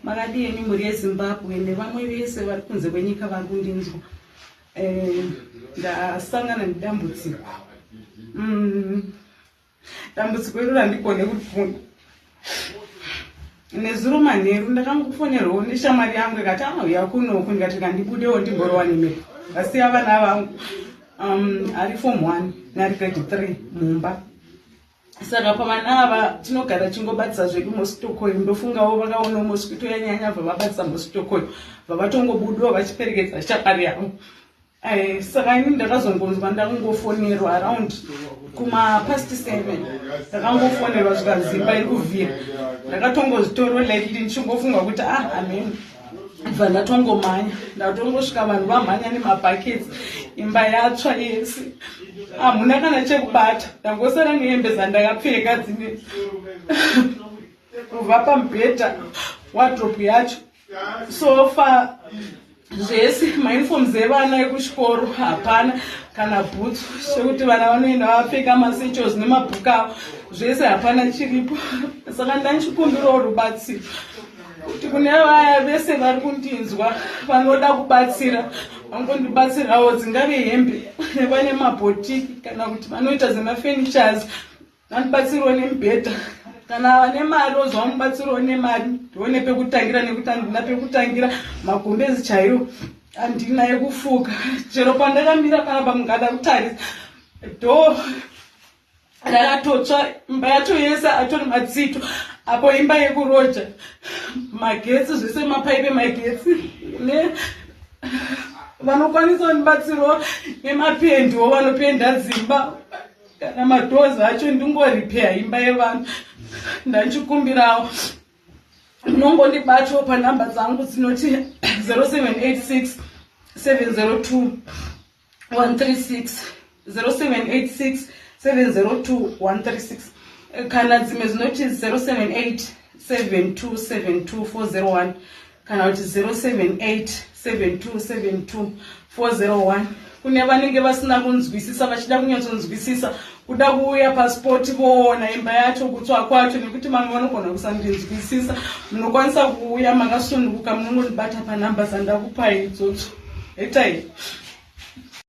Makadii henyu mhuri yeZimbabwe nevamwe vese vari kunze kwenyika vari kundinzwa. Eh, ndasangana nedambudziko. Dambudziko iro randigone kurifunga. Nezuro manheru ndakangofonerwawo neshamwari yangu ikati anouya ah, kunoku ndikati kandibudewo ndimborowa nemhepo. Ndasiya vana vangu ari form 1 neari grade 3 mumba. Saka pavana ava tinogara tichingobatisa zvedu mositokoyo, ndofungawo vakaonawo mosquito yanyanya bva vabatisa mositokoyo bva vatongobudiwa vachiperekedza shamwari yavo. Saka ini ndakazongonzwa ndakungofonerwa around kuma past 7, ndakangofonerwa zvikanzi imba iri kuvhira. Ndakatongozvitorwa lightly ndichingofunga kuti ah, amen, bva ndatongomhanya. Ndatongosvika vanhu vamhanya nemabhakets, imba yatsva yese, hamuna kana chekubata. Ndangosara nehembe dzandakapfeka dzine kubva pamubhedha, wardrobe yacho, sofa, zvese, mauniforms evana ekuchikoro hapana, kana bhutsu chekuti vana vanoenda vapfeka, masatchels nemabhuku avo, zvese hapana chiripo. Saka ndanchikumbirawo rubatsiro kuti kune vaya vese vari kundinzwa vanoda kubatsira, vangondibatsirawo, dzingave hembe nevane mabhotiki kana kuti vanoita zemafurnitures, vandibatsirawo nemibhedha, kana vane mari ozva mubatsirawo nemari, ndione pekutangira, nekuti handina pekutangira. Magumbezi chaiwo handina ekufuka. Chero pandakamira panapa, mungada kutarisa, door rakatotsva, imba yacho yese atori matsito apo, imba yekuroja, magetsi zvese, mapaipe magetsi ne vanokwanisa kundibatsirawo nemapendiwo, vanopenda dzimba kana madoors acho, ndingoripeya imba yevanhu. Ndanchikumbirawo munongondibatawo panhamba dzangu dzinoti 0786 702 136, 0786 702 136, kana dzimwe dzinoti 078 7272 401 kana kuti 078 7272 401. Kune vanenge vasina kunzwisisa, vachida kunyatsonzwisisa, kuda kuuya paspot voona imba yacho kutsva kwacho, nekuti vamwe vanogona kusandinzwisisa, munokwanisa kuuya makasununguka. Munongondibata panhamba dzandakupai idzodzo. Itai.